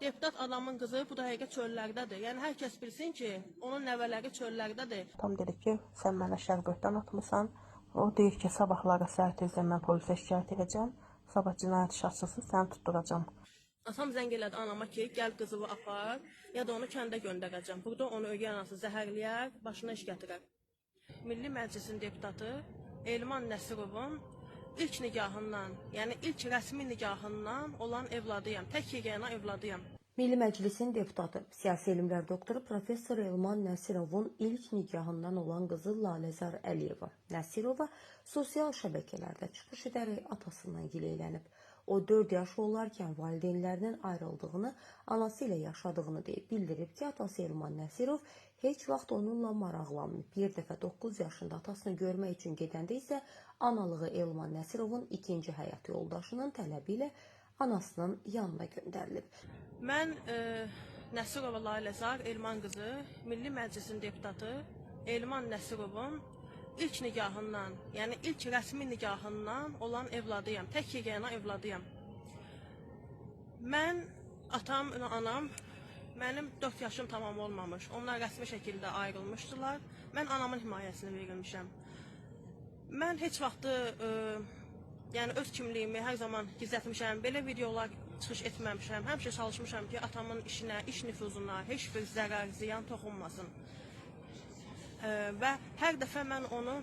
Deputat adamın qızı bu dəqiqə çöllərdədir. Yəni hər kəs bilsin ki, onun nəvələri çöllərdədir. Atam dedi ki, sən mənə şərqətdən atmısan. O deyir ki, sabahları səhər tezdən mən polisə şikayət edəcəm. Sabah cinayət işi açılsın, səni tutduracam. Atam zəng elədi anama ki, gəl qızımı apar, ya da onu kəndə göndərəcəm. Burada onu ögey anası zəhərləyər, başına iş gətirər. Milli Məclisin deputatı Elman Nəsirovun ilk nikahından, yəni ilk rəsmi nikahından olan evladıyam. Tək yeganə evladıyam. Milli Məclisin deputatı, siyasi elmlər doktoru professor Elman Nəsirovun ilk nikahından olan qızı Laləzar Əliyeva Nəsirova sosial şəbəkələrdə çıxış edərək atasından gileylənib. O 4 yaşı olarkən valideynlərinin ayrıldığını, anası ilə yaşadığını deyib. Bildirib ki, atası Elman Nəsirov heç vaxt onunla maraqlanmayıb. Bir dəfə 9 yaşında atasını görmək üçün gedəndə isə analığı Elman Nəsirovun ikinci həyat yoldaşının tələbi ilə anasının yanına göndərilib. Mən Nəsirova Laləzar Elman qızı, Milli Məclisin deputatı Elman Nəsirovun ilk nikahından, yəni ilk rəsmi nikahından olan evladıyam. Tək yeganə evladıyam. Mən atam və anam mənim 4 yaşım tamam olmamış. Onlar rəsmi şəkildə ayrılmışdılar. Mən anamın himayəsinə verilmişəm. Mən heç vaxtı yəni öz kimliyimi hər zaman gizlətmişəm. Belə videolar çıxış etməmişəm. Həmişə çalışmışam ki, atamın işinə, iş nüfuzuna heç bir zərər, ziyan toxunmasın. Və hər dəfə mən onu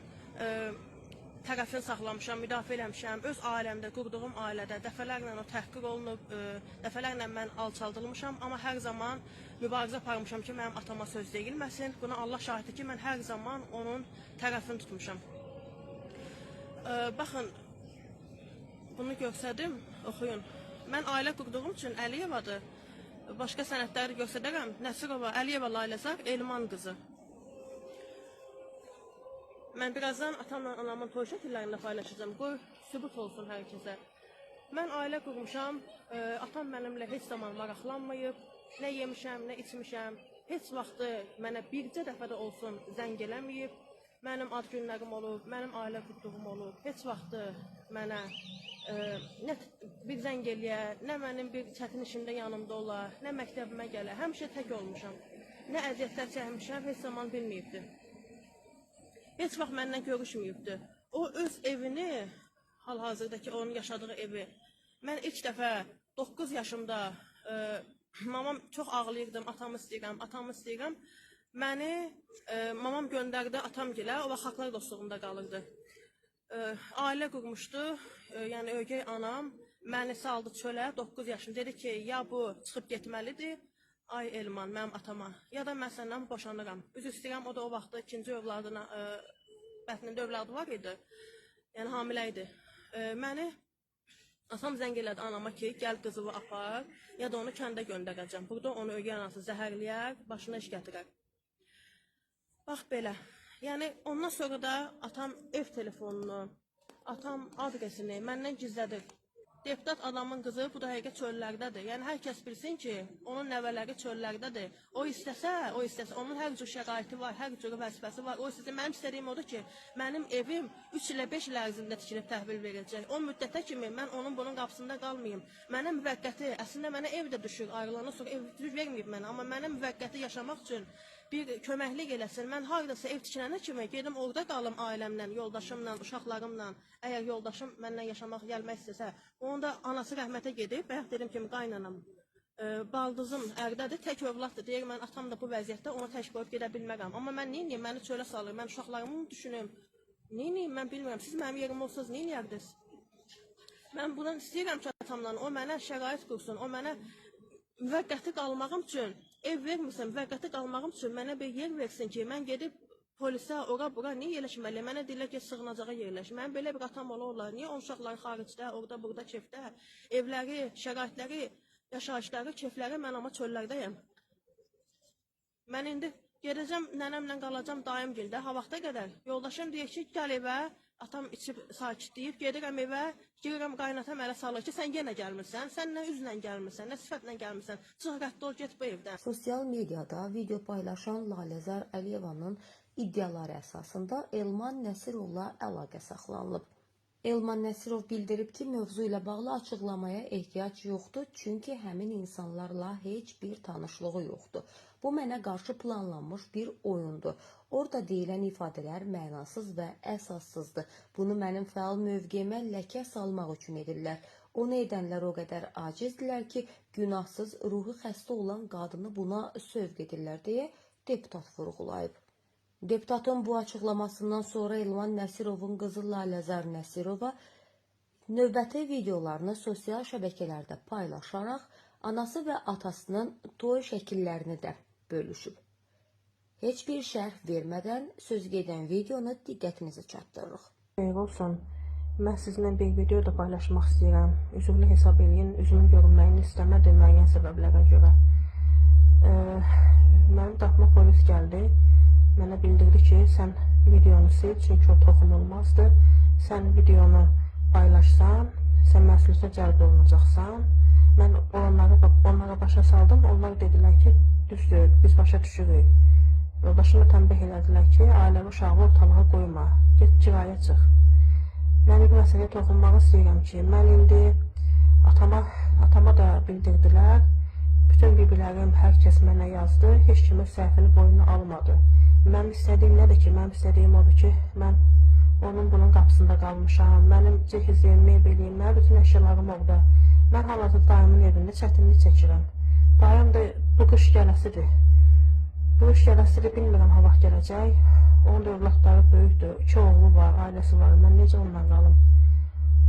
tərəfini saxlamışam, müdafiə eləmişəm. Öz ailəmdə, qurduğum ailədə dəfələrlə o təhqir olunub, dəfələrlə mən alçaldılmışam, amma hər zaman mübarizə aparmışam ki, mənim atama söz deyilməsin. Buna Allah şahiddir ki, mən hər zaman onun tərəfini tutmuşam. Baxın, bunu göstərdim, oxuyun. Mən ailə qurduğum üçün Əliyevadır. Başqa sənədləri göstərərəm. Nəsirova Əliyeva Laləzar Elman qızı. Mən birazdan atamla anamın toy şəkillərini də paylaşacağam. Qoy sübut olsun hər kəsə. Mən ailə qurmuşam. Atam mənimlə heç zaman maraqlanmayıb. Nə yemişəm, nə içmişəm. Heç vaxtı mənə bircə dəfə də olsun zəng eləməyib. Mənim ad günlərim olub, mənim ailə qurduğum olub. Heç vaxtı mənə nə bir zəng eləyə, nə mənim bir çətin işimdə yanımda ola, nə məktəbimə gələ. Həmişə tək olmuşam. Nə əziyyətlər çəkmişəm, heç zaman bilməyibdi. Heç vaxt məndən görüşməyibdi. O öz evini, hal-hazırdakı onun yaşadığı evi, mən ilk dəfə 9 yaşımda mamam çox ağlayırdım, atamı istəyirəm, atamı istəyirəm. Məni mamam göndərdi atamgilə, o vaxt xalqlar dostluğunda qalırdı. Ailə qurmuşdu, yəni ögey anam məni saldı çölə 9 yaşım. Dedi ki, ya bu çıxıb getməlidir, ay Elman, mənim atama, ya da mən səndən boşanıram. Üzr istəyirəm, o da o vaxtda ikinci övladına, bətnində övladı var idi, yəni hamilə idi. Məni atam zəng elədi anama ki, gəl qızımı apar, ya da onu kəndə göndərəcəm. Burada onu ögey anası zəhərləyər, başına iş gətirər. Bax belə. Yəni ondan sonra da atam ev telefonunu, atam adresini məndən gizlədir. Deputat adamın qızı bu dəqiqə çöllərdədir. Yəni hər kəs bilsin ki, onun nəvələri çöllərdədir. O istəsə, o istəsə, onun hər cür şəraiti var, hər cür vəzifəsi var. O istəsə, mənim istədiyim odur ki, mənim evim 3 ilə 5 il ərzində tikilib təhvil veriləcək. O müddətə kimi mən onun bunun qapısında qalmayım. Mənə müvəqqəti, əslində mənə ev də düşür, ayrılandan sonra ev verməyib mənə, amma mənə müvəqqəti yaşamaq üçün bir köməklik eləsin. Mən hardasa ev tikinənə kimi gedim orada qalım ailəmlə, yoldaşımla, uşaqlarımla. Əgər yoldaşım məndən yaşamaq gəlmək istəsə, onun da anası rəhmətə gedib, bayaq dediyim kimi qaynanam, baldızım ərdədir, tək övladdır. Deyir, mən atam da bu vəziyyətdə onu tək qoyub gedə bilmərəm. Amma mən neyniyim? Məni çölə salır, mən uşaqlarımı düşünüm. Neyniyim, mən bilmirəm. Siz mənim yerimdə olsanız neyniyərdiniz? Mən bundan istəyirəm ki, atamdan o mənə şərait qursun, o mənə müvəqqəti qalmağım üçün ev vermirsə, müvəqqəti qalmağım üçün mənə bir yer versin ki, mən gedib polisə, ora bura niyə yerləşməliyəm? Mənə deyirlər ki, sığınacağa yerləş. Mənim belə bir atam ola olar. Niyə onun uşaqları xaricdə, orada, burada kefdə, evləri, şəraitləri, yaşayışları, kefləri, mən amma çöllərdəyəm. Mən indi gedəcəm, nənəmlə qalacam dayımgildə, ha vaxta qədər. Yoldaşım deyir ki, gəl evə, atam içib sakitləyib, gedirəm evə, girirəm qaynatam ələ salır ki, sən yenə gəlmirsən, sən nə üzlə gəlmirsən, nə sifətlə gəlmirsən, çıx rədd ol, get bu evdən. Sosial mediada video paylaşan Laləzar Əliyevanın iddiaları əsasında Elman Nəsirovla əlaqə saxlanılıb. Elman Nəsirov bildirib ki, mövzu ilə bağlı açıqlamaya ehtiyac yoxdur, çünki həmin insanlarla heç bir tanışlığı yoxdur. Bu mənə qarşı planlanmış bir oyundur. Orada deyilən ifadələr mənasız və əsassızdır. Bunu mənim fəal mövqeyimə ləkə salmaq üçün edirlər. Onu edənlər o qədər acizdirlər ki, günahsız, ruhi xəstə olan qadını buna sövq edirlər deyə deputat vurğulayıb. Deputatın bu açıqlamasından sonra Elman Nəsirovun qızı Laləzar Nəsirova növbəti videolarını sosial şəbəkələrdə paylaşaraq anası və atasının toy şəkillərini də bölüşüb. Heç bir şərh vermədən söz gedən videonu diqqətinizə çatdırırıq. Xeyir olsun. Mən sizinlə bir video da paylaşmaq istəyirəm. Üzürlü hesab eləyin, üzümün görünməyini istəmədim müəyyən səbəblərə görə. Mənim qapıma polis gəldi. Mənə bildirdi ki, sən videonu sil, çünki o toxunulmazdır. Sən videonu paylaşsan, sən məsuliyyətə cəlb olunacaqsan. Mən onlara başa saldım. Onlar dedilər ki, düzdür, biz başa düşürük. Yoldaşımı tənbih elədilər ki, ailəvi uşağı ortalığa qoyma, get kirayə çıx. Mən bir məsələyə toxunmaq istəyirəm ki, mən indi atama da bildirdilər. Bütün bibilərim, hər kəs mənə yazdı. Heç kim öz səhvini boynuna almadı. Mənim istədiyim nədir ki? Mənim istədiyim odur ki, mən onun bunun qapısında qalmışam. Mənim cihizim, mebelim, mənim bütün əşyalarım orada. Mən hal-hazırda dayımın evində çətinlik çəkirəm. Dayım da bu qış gələsidir. Bu qış gələsidir, bilmirəm ha vaxt gələcək. Onun da övladları böyükdür. 2 oğlu var, ailəsi var. Mən necə onunla qalım?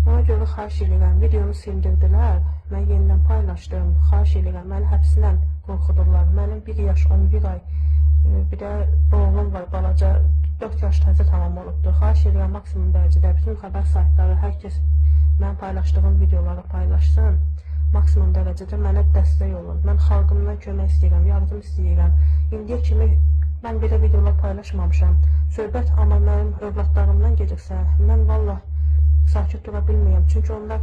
Ona görə xahiş edirəm, videonu sildirdilər. Mən yenidən paylaşdım. Xahiş edirəm, məni həbslə qorxudurlar. Mənim 1 yaş 11 ay, bir də oğlum var balaca, 4 yaş təzə tamam olubdur. Xahiş edirəm, maksimum dərəcədə bütün xəbər saytları, hər kəs mən paylaşdığım videoları paylaşsın. Maksimum dərəcədə mənə dəstək olun. Mən xalqımdan kömək istəyirəm, yardım istəyirəm. İndiyə kimi mən belə videolar paylaşmamışam. Söhbət amma mənim övladlarımdan gedirsə, mən vallah sakit dura bilmirəm. Çünki onlar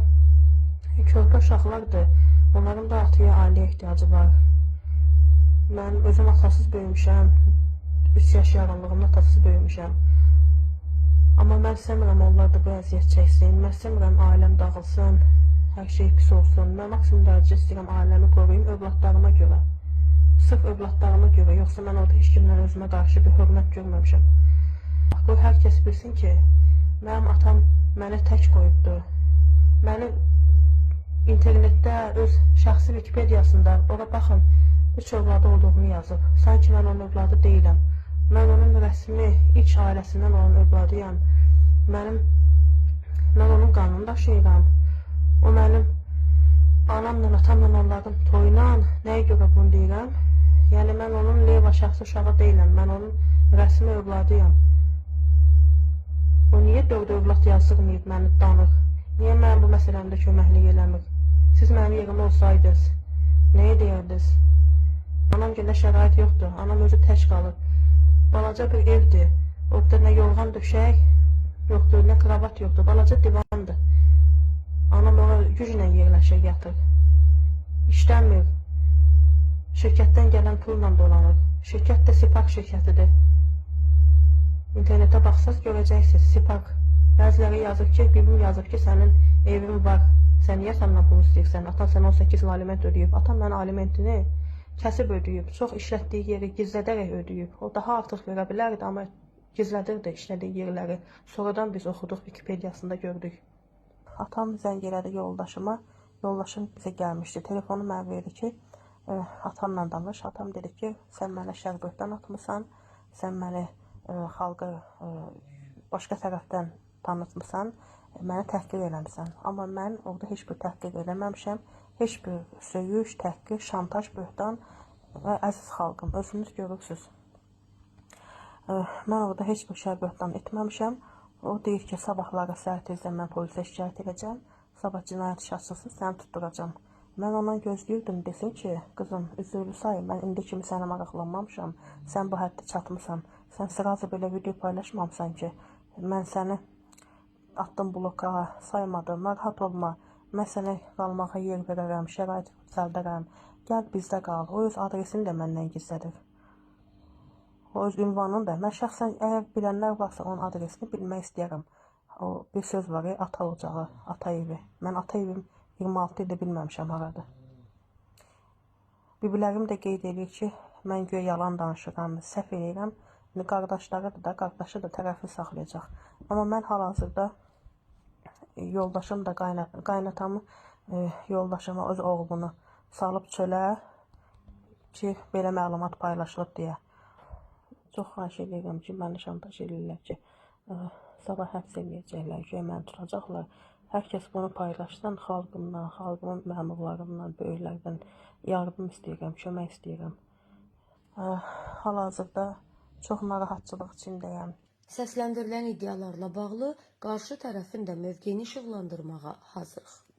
körpə uşaqlardır. Onların da ataya, ailəyə ehtiyacı var. Mən özüm atasız böyümüşəm. 3 yaş yarımlığımda atasız böyümüşəm. Amma mən istəmirəm onlar da bu əziyyət çəksin. Mən istəmirəm ailəm dağılsın, hər şey pis olsun. Mən maksimum dərəcədə istəyirəm ailəmi qoruyum övladlarıma görə. Sırf övladlarıma görə, yoxsa mən orada heç kimdən özümə qarşı bir hörmət görməmişəm. Bax, qoy hər kəs bilsin ki, mənim atam məni tək qoyubdur. Məni internetdə öz şəxsi Wikipediyasında, ora baxın, 3 övladı olduğunu yazıb. Sanki mən onun övladı deyiləm. Mən onun rəsmi ilk ailəsindən olan övladıyam. Mən onun qanını daşıyıram. O mənim anamla, atamla onların toyuna, nəyə görə bunu deyirəm? Yəni mən onun Leva şəxsi uşağı deyiləm. Mən onun rəsmi övladıyam. O niyə 4 övlad yazdırmayıb məni danır? Niyə mənim bu məsələmdə köməklik eləmir? Siz mənim yerimdə olsaydınız, nəyə deyərdiniz? Anam gələ şərait yoxdur. Anam özü tək qalır. Balaca bir evdir. Orada nə yorğan döşək yoxdur, nə kravat yoxdur. Balaca divandır. Anam ora güclə yerləşir, yatır. İşləmir. Şirkətdən gələn pulla dolanır. Şirkət də Sipak şirkətidir. İnternetə baxsaz görəcəksiniz. Sipak. Bəziləri yazır ki, bibim yazır ki, sənin evin var. Sən niyə səndən pul istəyirsən? Atan sənə 18 il aliment ödəyib. Atam mənim alimentini kəsib ödəyib. Çox işlətdiyi yeri gizlədərək ödəyib. O daha artıq verə bilərdi, amma gizlədirdi işlədiyi yerləri. Sonradan biz oxuduq, Wikipediyasında gördük. Atam zəng elədi yoldaşıma. Yoldaşım bizə gəlmişdi. Telefonu mənə verdi ki, atamla danış. Atam dedi ki, sən mənə şərbətdən atmısan, sən məni xalqa başqa tərəfdən tanıtmısan, məni təhqir eləmisən. Amma mən orada heç bir təhqir eləməmişəm. Heç bir söyüş, təhqir, şantaj, böhtan və əziz xalqım, özünüz görürsünüz. Mən orada heç bir şey böhtan etməmişəm. O deyir ki, sabahları səhər tezdən mən polisə şikayət edəcəm. Sabah cinayət işi açılsın, səni tutduracam. Mən ondan gözləyirdim, desin ki, qızım, üzürlü say, mən indi kimi sənə maraqlanmamışam. Sən bu həddə çatmısan. Sən sırası belə video paylaşmamısan ki, mən səni atdım bloka, saymadım, narahat olma. Mən sənə qalmağa yer verərəm, şərait düzəldərəm. Gəl bizdə qal. O öz adresini də məndən gizlədir. O öz ünvanını da. Mən şəxsən əgər bilənlər varsa onun adresini bilmək istəyirəm. O bir söz var ya, ata ocağı, ata evi. Mən ata evim 26 ildir bilməmişəm haradır. Bibilərim də qeyd edir ki, mən güya yalan danışıram, səhv eləyirəm. İndi qardaşları da, qardaşı da tərəfi saxlayacaq. Amma mən hal-hazırda yoldaşım da qaynatamı yoldaşıma öz oğlunu salıb çölə ki, belə məlumat paylaşılıb deyə. Çox xahiş edirəm ki, məni şantaj eləyirlər ki, sabah həbs eləyəcəklər, güya məni tutacaqlar. Hər kəs bunu paylaşsın, xalqımdan, xalqımın məmurlarından, böyüklərdən yardım istəyirəm, kömək istəyirəm. Hal-hazırda çox narahatçılıq içindəyəm. Səsləndirilən iddialarla bağlı qarşı tərəfin də mövqeyini işıqlandırmağa hazırıq.